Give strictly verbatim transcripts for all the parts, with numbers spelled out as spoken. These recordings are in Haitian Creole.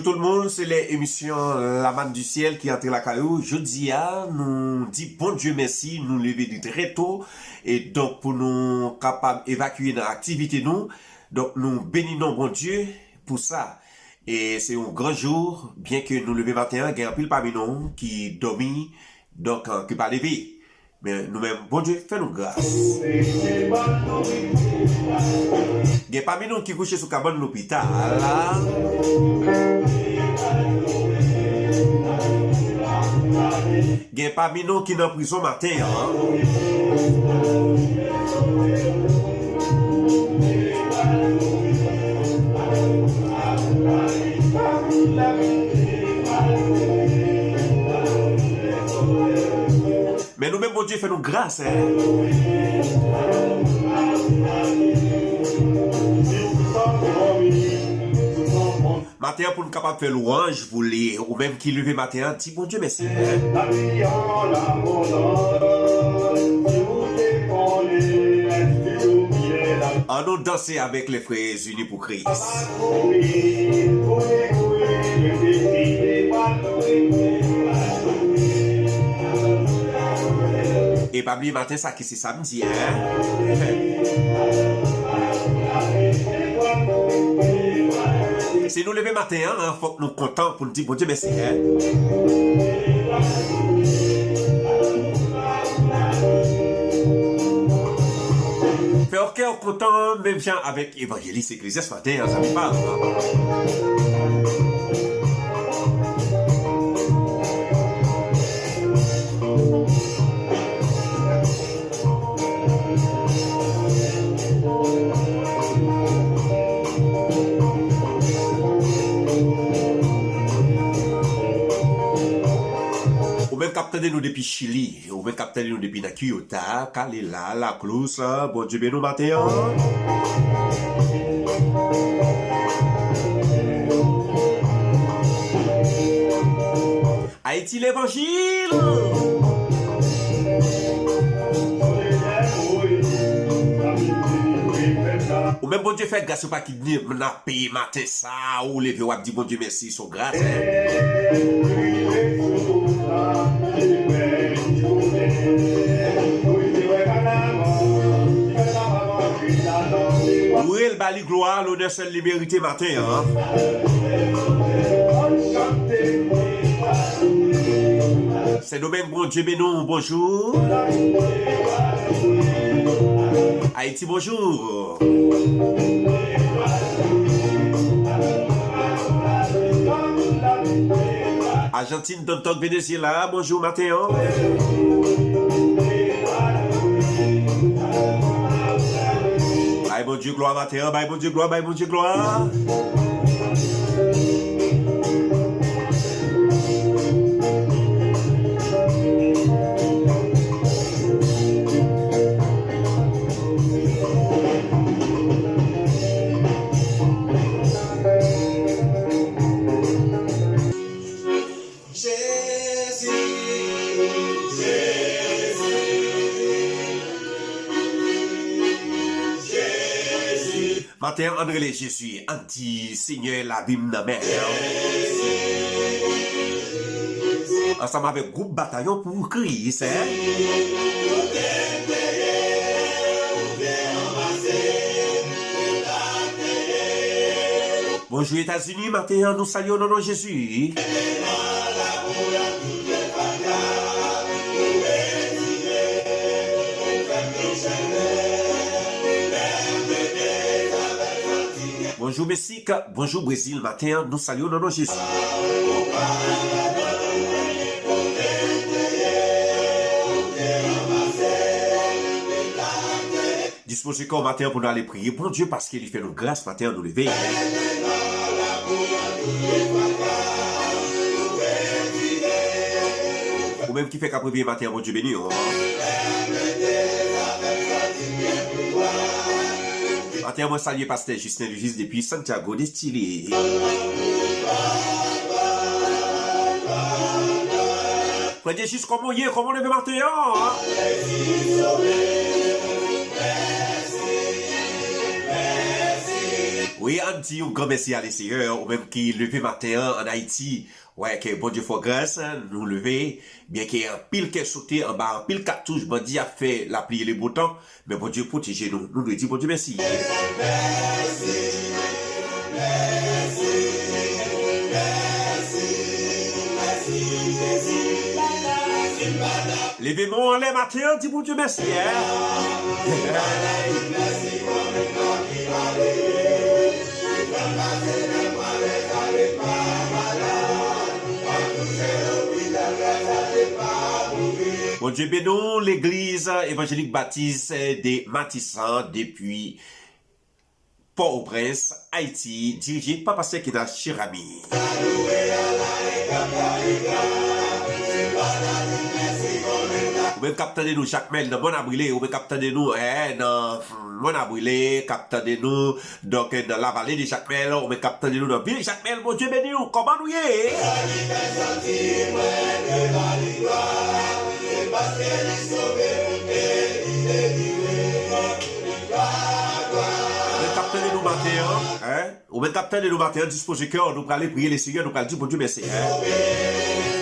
Tout moun, se lè emisyon La Manne du Ciel ki antre lakay ou. Jodi a, nou di Bondye mèsi, nou leve li trè to. E donk, pou nou kapab evakye nan aktivite nou, donk, nou beni non Bondye pou sa. E se yon gran jou, byen ke nou leve maten an, gen anpil pami nou ki dòmi, donk, ki pa leve. Men nou menm, Bondye fè nou gras. Gen pami nou ki kouche sou kabann lopital. Gen pami nou ki nan prizon maten an. Men nou menm, Bondye fè nou gras, en. Maten an, pou n kapab fè lwanj pou li, ou menm ki leve maten an, di Bondye mèsi, en. Ann nou danse avèk lè frè Zini pou Kris. E pa bliye maten sa ki se samdi, en. Si nou leve maten an, fòk nou kontan pou n di Bondye mèsi, en. Fè yon kè kontan, menm jan avèk evanjelis Eklezyas maten an, zanmi pa m. Ou menm k ap tande nou depi Chili, ou menm k ap tande nou depi nan Cúcuta, Calera, La Cruz, Bondye beni w maten an. Ayiti levanjil. Ou menm Bondye fè gras ou pa kidnape maten sa, ou leve w ap di Bondye mèsi, se yon gras, en. Wi, l ba li glwa, lonè sèl li merite maten an. Sendomeng, Bondye beni w, bonjou. Ayiti, bonjou. Ajantin, Don Tok, Venezyela, bonjou maten an. Bay Bondye glwa maten an, bay Bondye glwa, bay Bondye glwa. Jezi, Jezi, Jezi. Maten an, ann rele Jezi, ann di, Senyè, lavi m nan men w. Ansanm avèk gwoup Batayon pou Kris, en. Bonjou Etazini, maten an, nou salye w nan non Jezi. Bonjou Meksik, bonjou Brezil, maten an, nou salye w nan non Jezi. Dispoze kò w maten an pou nou ale priye Bondye paske li fè nou gras maten an nou leve. Ou menm ki fèk ap reveye maten an, Bondye beni w. Maten an, mwen salye pastè Justin Lujis depi Santiago de Chile. Frè Jezi, kòman w ye? Kòman w leve maten an? Wi, Di yon gran mèsi a Leseyè, ou menm ki leve maten an ann Ayiti. Wè, ke Bondye fè w gras, nou leve, byenke anpil kè sote anba anpil katouch bandi ap fè lapli e le bon tan, men Bondye pwoteje nou. Nou dwe di Bondye mèsi. Leve men w anlè maten an, di Bondye mèsi, è. Bondye beni w, Legliz Evanjelik Batis de Matisan depi Pòtoprens, Ayiti, dirije pa pastè Kena Cherami. Ou menm k ap tande nou Jakmèl nan Mòn Abrile, ou menm k ap tande nou, eh, nan Mòn Abrile, k ap tande nou, donk, nan Lavale de Jakmèl, ou menm k ap tande nou nan vil Jakmèl, Bondye beni w, kòman nou ye? Ou menm k ap tande nou maten an, en? Ou menm k ap tande nou maten an, dispoze kè w, nou prale priye Leseyè, nou pral di Bondye mèsi, en?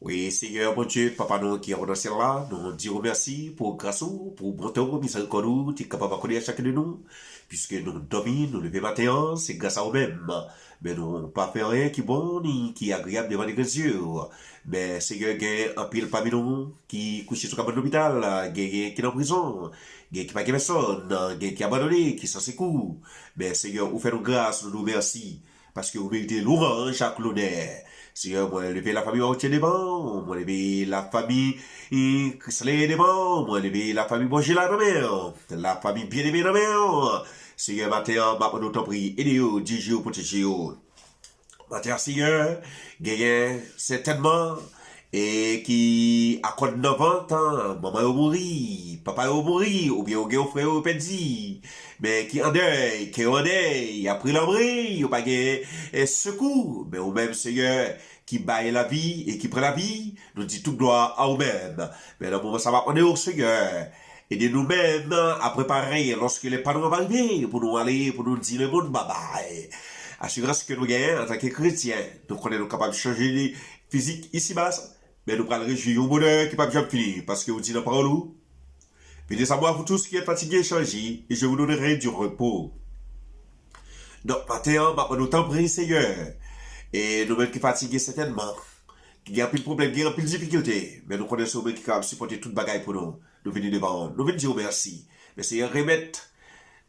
Wi, Senyè Bondye, Papa nou ki anwo nan syèl la, nou di w mèsi pou gras ou, pou bonte w, mizerikòd ou, te kapab akòde a chak de nou. Piske nou dòmi, nou leve maten an, se gras a ou menm. Men nou pa fè anyen ki bon, ni ki agreyab devan legrandye w. Men, Senyè, gen anpil pami nou ki kouche sou kabann lopital, genyen ki nan prizon, gen ki pa gen pèsonn, gen ki abandone, ki san sekou. Men, Senyè, ou fè nou gras, nou di w mèsi. Paske ou merite lwanj ak lonè. Senyè, mwen leve lafanmi Mawoutye devan w, mwen leve lafanmi, eh, Krislè devan w, mwen leve lafanmi Bòjela nan men w, lafanmi Byeneme nan men w. Senyè, maten an, m ap mande w tanpri, ede yo, dirije yo, pwoteje yo. Maten an, Senyè, genyen sètènman e ki akòd nan vant, manman yo mouri, papa yo mouri, oubyen yo gen yon frè yo pèdi, men ki an dèy, kè yo an dèy, apre lanmri, yo pa gen, e, sekou, men ou menm, Senyè, ki bay lavi e ki pran lavi, nou di tout glwa a ou menm. Men nan moman sa, m ap mande w, Senyè, ede nou menm a prepare lòske lè pa nou an va rive, pou nou ale, pou nou di lemonn babay. Asirans ke nou genyen antanke kretyen, nou konnen nou kapab chanje fizik isiba, men nou pral rejwi yon bonè ki p ap janm fini, paske ou di nan pawòl ou, venez à moi, vous tous qui êtes fatigués et chargés, et je vous donnerai du repos. Donk, maten an, m ap mande w tanpri, Senyè, e nou menm ki fatige sètènman, ki gen anpil pwoblèm, gen anpil difikilte, men nou konnen se ou menm ki kapab sipòte tout bagay pou nou. Nou vini devan w, nou vin di w mèsi. Men Senyè, remèt,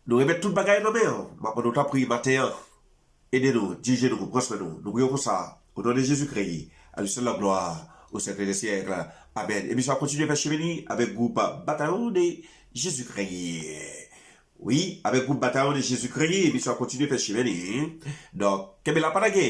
nou remèt tout bagay nan men w. M ap mande w tanpri, maten an, ede nou, dirije nou, pran swen nou. Nou priye w konsa, au nom de Jésus-Christ, à lui seul la gloire, au siècle des siècles. Amen. Emisyon ap kontinye fè chemen li avèk gwoup Batayon de Jezikri. Wi, avèk gwoup Batayon de Jezikri, emisyon ap kontinye fè chemen li. Donk, kenbe la, pa lage.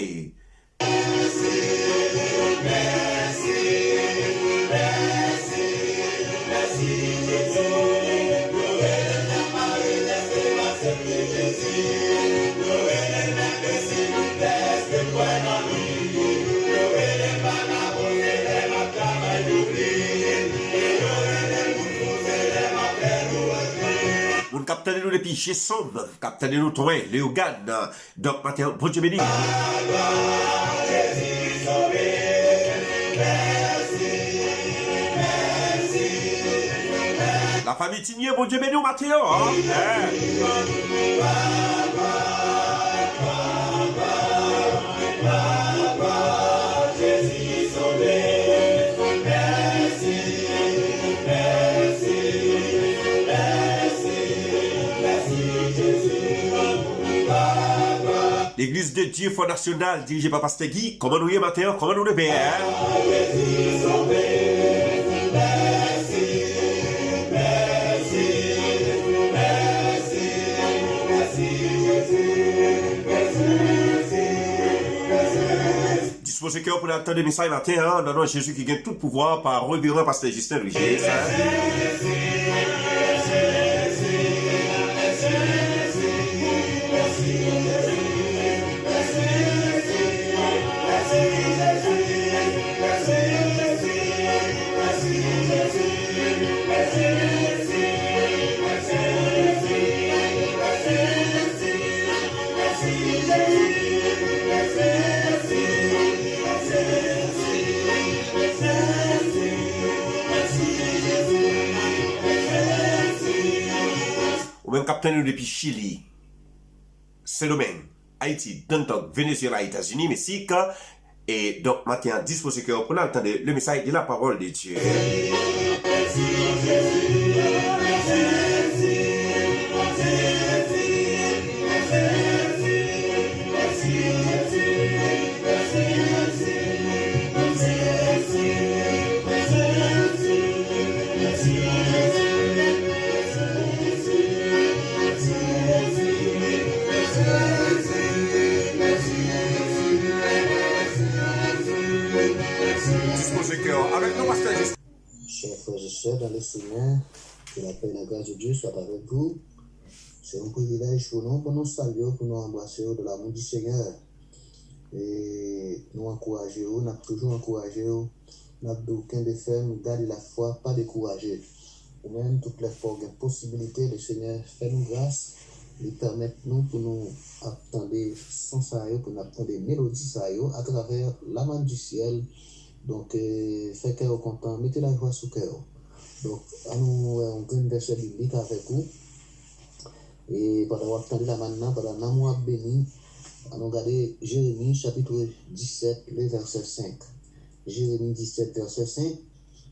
Moun k ap tande nou depi Jesonm, k ap tande nou Twen, Leyogàn, donk maten an, Bondye beni. Lafanmi Tinye, Bondye beni w maten an. Legliz de Dye Fò Nasyonal, dirije pa Pastè Guy, kòman nou ye maten an? Kòman nou leve a? Dispoze kè w pou n al tande mesaj maten an, nan non Jezi ki gen tout pouvwa, pa Reveran Pastè Justin Louis J. k ap tande nou depi Chili, Sendomeng, Ayiti, Dantòg, Venezyela, Etazini, Meksik. E donk, maten an, dispoze kè w pou n al tande le message de la parole de Dieu. Dispoze kè w avèk nou, pastè Jis. Chers frères et sœurs dans le Seigneur, que la paix et la grâce de Dieu soient avec vous. C'est un privilège pour nous, pour nous saluer, pour nous embrasser dans l'amour du Seigneur. E nou ankouraje w, n ap toujou ankouraje w. N ap di w kenbe fèm, gade lafwa, pa dekouraje. Ou menm, tout lè fò w gen posibilite, le Senyè fè nou gras, li pèmèt nou pou nou ap tande son sa yo, pou n ap tande melodi sa yo atravè La Manne du Ciel. Donk, eh, fè kè w kontan, mete lajwa sou kè w. Donk, ann nou wè yon grenn vèsè biblik avèk ou. E pandan w ap tande la mann nan, pandan nanm ou ap beni, ann nou gade Jeremi chapit disèt, le vèsè senk. Jeremi disèt, vèsè senk.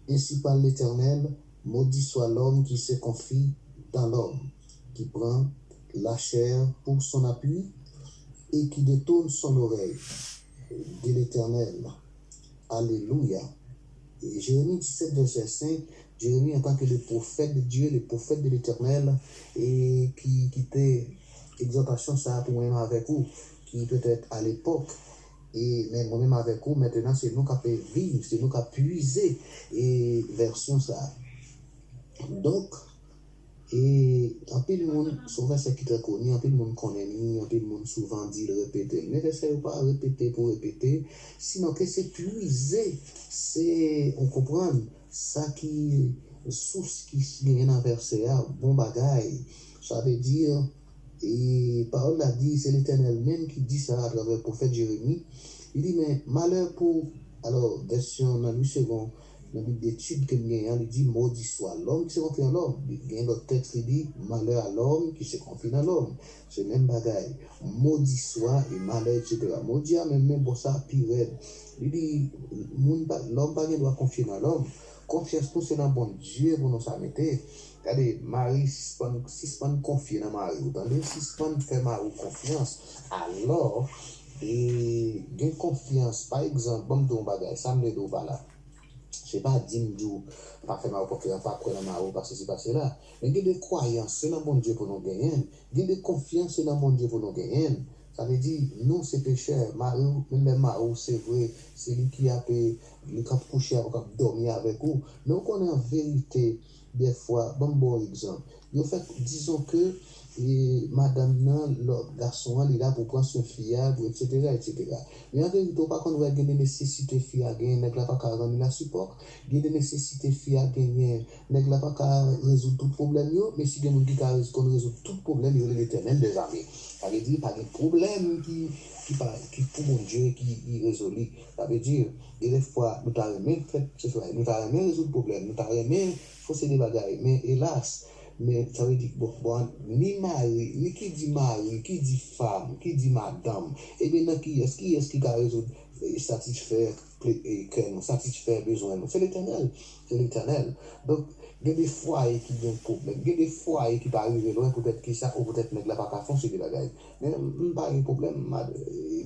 Ainsi parle l'Éternel, maudit soit l'homme qui se confie dans l'homme, qui prend la chair pour son appui et qui détourne son oreille de l'Éternel. Alelouya. E Jeremi disèt, vèsè senk, Jeremi, antanke le pwofèt de Dye, le pwofèt de Letènèl, e ki kite egzòtasyon sa a pou mwen menm avèk ou, ki petèt alepòk, e men mwen menm avèk ou, mentenan, se nou k ap viv, se nou k ap puize, e vèsyon sa a. Donk, E anpil moun, se yon vèsè ki trè koni, anpil moun konnen li, anpil moun souvan di l, repete l. Men vèsè yo pa repete pou repete, sinon ke se puize, se, ou konprann, sa ki sous ki genyen nan vèsè a, bon bagay. Sa vle di, e pawòl la di, se Letènèl menm ki di sa atravè pwofèt Jeremi. Li di, men malè pou, alò, vèsyon nan Louis Segond, nan Bib detid ke m genyen an, li di, maudit soit l'homme qui se confie en l'homme. Li gen lòt tèks, li di, malheur à l'homme qui se confie dans l'homme. Se menm bagay. Maudit soit e malè, et cetera. Maudit a menm, men bò sa pi rèd. Li di, moun pa, lòm pa gen dwa konfye nan lòm. Konfyans nou se nan Bondye pou nou sa mete. Gade, mari, sispann, sispann konfye nan mari w, tande? Sispann fè mari w konfyans. Alò, e, gen konfyans, pa egzanp, ban m di w yon bagay, sa m vle di w pa la. Se pa di m di w pa fè mari w konfyans, pa kwè nan mari w, pa sesi, pa sela. Men gen de kwayans, se nan Bondye pou nou genyen l. Gen de konfyans, se nan Bondye pou nou genyen l. Sa vle di, nou se pechè, mari w, menm lè mari w, se vre, se li ki ape, li k ap kouche avèk, k ap dòmi avèk ou. Men w konnen an verite, dèfwa, ban m ba w egzanp. Yo fè, dizon ke, e, madanm nan, lò, gason an, li la pou pran swen fi a, pou etsetera, etsetera. Men an verite, ou pa konn wè gen de nesesite fi a genyen, nèg la pa ka rann li lasipòk. Gen de nesesite fi a genyen, nèg la pa ka rezoud tout pwoblèm yo, men si gen moun ki ka rez-, konn rezoud tout pwoblèm, yo rele Letènèl dèzame. Sa vle di, pa gen pwoblèm ki, ki pa, ki pou Bondye ki, ki rezoli. Sa vle di, gen de fwa, nou ta renmen fè, se vre, nou ta renmen rezoud pwoblèm, nou ta renmen fè yon seri de bagay, men elas, men sa vle di, bon, bon, ni mari, ni ki di mari, ki di fanm, ki di madanm, ebyen nan kiyès, kiyès ki ka rezoud, e, satisfè ple-, e, kè nou, satisfè bezwen nou? Se Letènèl, se Letènèl. Donk, gen de fwaye ki gen pwoblèm, gen de fwaye ki pa rive lwen poutèt ki sa, ou poutèt nèg la pa ka fè yon seri de bagay. Men m pa gen pwoblèm, mad-,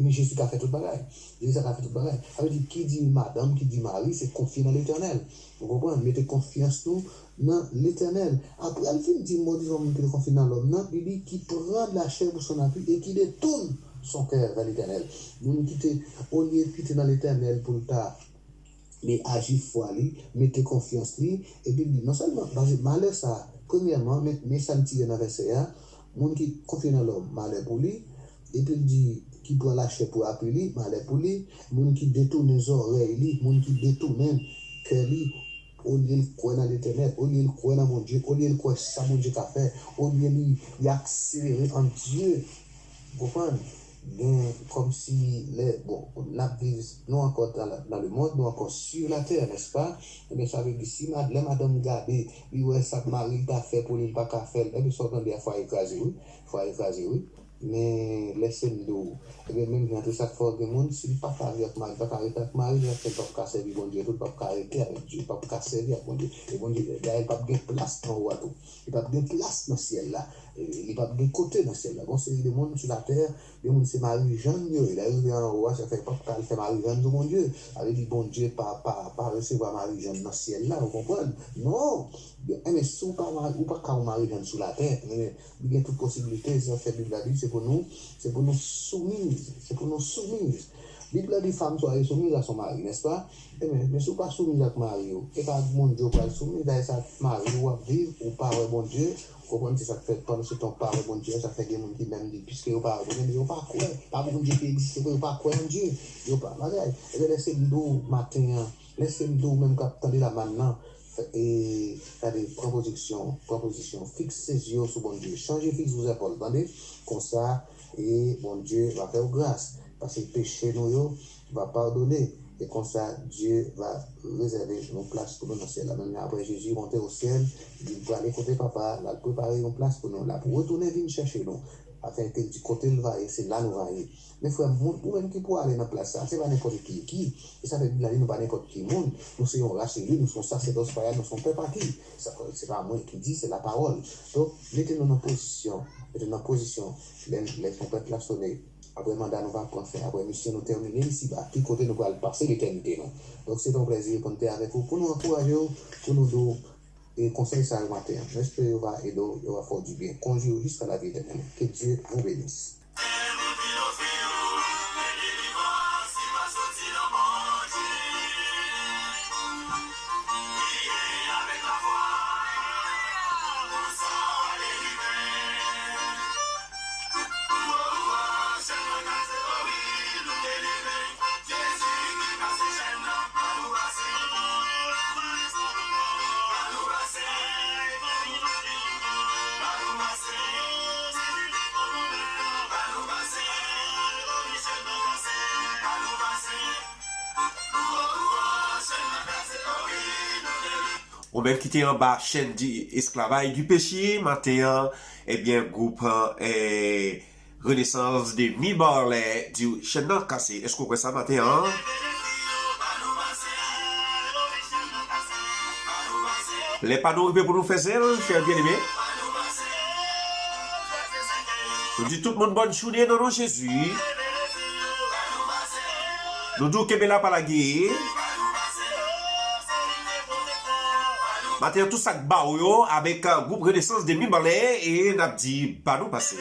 men Jezi ka fè tout bagay. Jezi ka fè tout bagay. Sa vle di, ki di madanm, ki di mari, se konfye nan Letènèl. Ou konprann? Mete konfyans nou nan Letènèl. Apre l fin di, maudit soit l'homme qui se confie dans l'homme nan, li di, qui prend la chair pour son appui et qui détourne son cœur vers l'Éternel. Moun ki te, olye l kite nan Letènèl pou l ta li aji fwa li, mete konfyans li, epi l di, non sèlman, paske malè sa, premyèman, men, men sa n tire nan vèsè a, moun ki konfye nan lòm, malè pou li, epi l di, ki pran lachè pou apui li, malè pou li, moun ki detounen zòrèy li, moun ki detounen kè li, olye l kwè nan Letènèl, olye l kwè nan Bondye, olye l kwè sa Bondye ka fè, olye li, li akselere an Dye, ou konprann? Gen kòmsi lè, bon, n ap viv, nou ankò dans la, dans le monde, nou ankò sur la terre, n'est-ce pas? Ebyen, sa vle di, si mad, lè madanm gade, li wè sa k mari l ta fè pou li, li pa ka fè l, ebyen, sa w tande a, fwaye kraze, wi. Fwaye kraze, wi. Men, lèse m di w, ebyen, menm jan tou, sa k fè w gen moun, si l pa ka viv ak mari, li pa ka rete ak mari, li ap fè l p ap ka sèvi Bondye tou, li p ap ka rete avèk Dye, li p ap ka sèvi ak Bondye. E Bondye, dayè, li p ap gen plas anwo a tou. Li p ap gen plas nan syèl la. E li p ap gen kote nan syèl la. Gon seri de moun sou latè, gen moun se Mari Jàn yo ye. Lè yo rive anwo a, sa fè yo p ap ka al fè Mari Jàn sou Bondye. Sa vle di Bondye pa, pa, pa resevwa Mari Jàn nan syèl la, ou konprann? Non! Enben, si w pa mari, ou pa ka yon Mari Jàn sou latè. Enben, li gen tout posiblite, se sa k fè Bib la di, se pou nou, se pou nou soumiz, se pou nou soumiz. Bib la di, femme, soyez soumise à son mari, n'est-ce pas? Ebyen, men si w pa soumiz ak mari w, e pa ak Bondye w pral soumiz, dayè sa mari w ap viv, ou pa wè Bondye, ou konprann, se sa k fè pandan se tan w pa wè Bondye, sa fè gen moun ki menm di, piske yo pa wè Bondye, men yo pa kwè, pa Bondye ki egziste, yo pa kwè an Dye, yo pa bagay. Ebyen, lèse m di w maten an, lèse m di w menm k ap tande la mannan, e, gade, pran pozisyon, pran pozisyon, fikse zye w sou Bondye, chanje fizi w zèpòl, tande, konsa, e Bondye va fè w gras, paske peche nou yo va padone, e konsa Dye va rezève yon plas pou nou nan syèl la. Menm jan apre Jezi monte o syèl, li prale kote Papa, l al prepare yon plas pou nou, l ap retounen vin chèche nou, afenke l di kote l va ye, se la nou va ye. Men frè m, moun, ou menm ki pou ale nan plas sa, se pa nenpòt ki, ki, e sa fè Bib la di nou pa nenpòt ki moun, nou se yon ras eli, nou se yon sasèdòs wayal, nou se yon pèp aki. Sa, se pa mwen ki di, se lapawòl. Donk, mete nou nan pozisyon, mete nou nan pozisyon, lè, lè twonpèt la sone, apre manda nou va pran fen, apre misyon nou tèmine isiba, ki kote nou pral pase letènite nou. Donk, se te yon plèzi pou n te avèk ou, pou nou ankouraje w, pou nou di w, e konsèy sa yo maten an. Mwen espere yo va ede w, yo va fè w dibyen. Kondui w jiska lavi etènèl. Que Dieu vous bénisse. Ou menm ki te anba chèn di esklavaj, di peche, maten an, ebyen, gwoup, eh, Renaissance de Mibalè di w chèn nan kase. Èske w kwè sa maten an? Lè pa nou rive pou nou fè zèl, chè byeneme. Nou di tout moun bòn jounen nan non Jezi. Nou di w kenbe la pa lage. Maten an, tout sa k ba w yo avèk, euh, gwoup Renaissance de Mibalè e n ap di ba nou pase.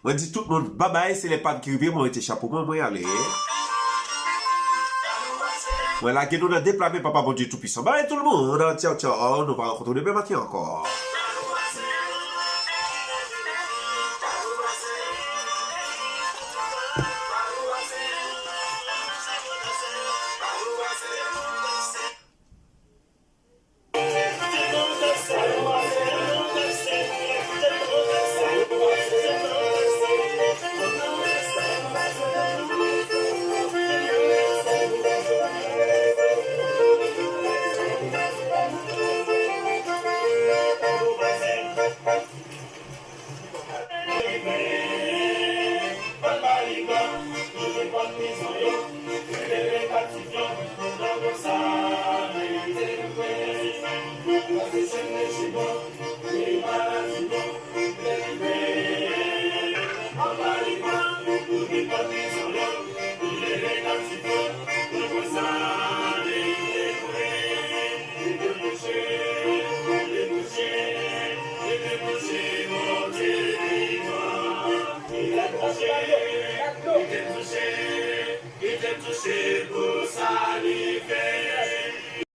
Mwen di tout moun babay, se lè pa m ki rive, mwen rete chapo mwen, mwen ale. Mwen lage nou nan de pla men Papa Bondye Toupisan. Babay tout moun, tchaw, tchaw, nou va rankontre demen maten ankò. Kite m touche pou sa li fè.